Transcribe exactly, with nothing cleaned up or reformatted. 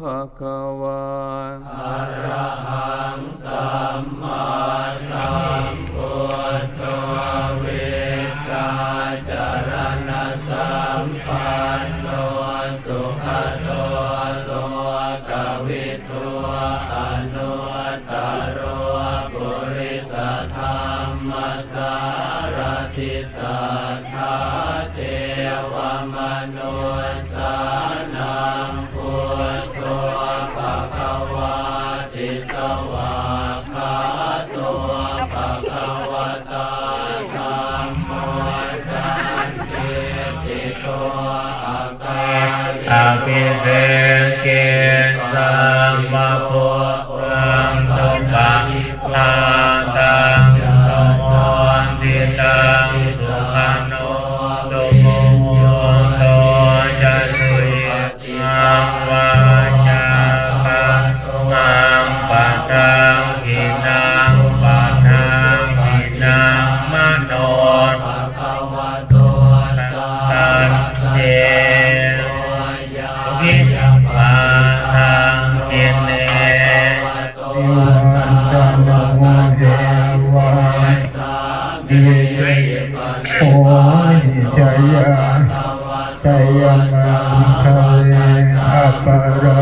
bhagavā. Arahaṃ sammāsambuddho vijjācaraṇasampanno sugato lokavidū anuttaro purisadammasārathi satthā devamanussānaṃ buddho bhagavāti. Svākkhāto bhagavatā dhammo sandiṭṭhiko akāliko ehipassiko opanayiko paccattaṃ samaṅgiko viññūhīti. Jaya jaya maṅgale aparā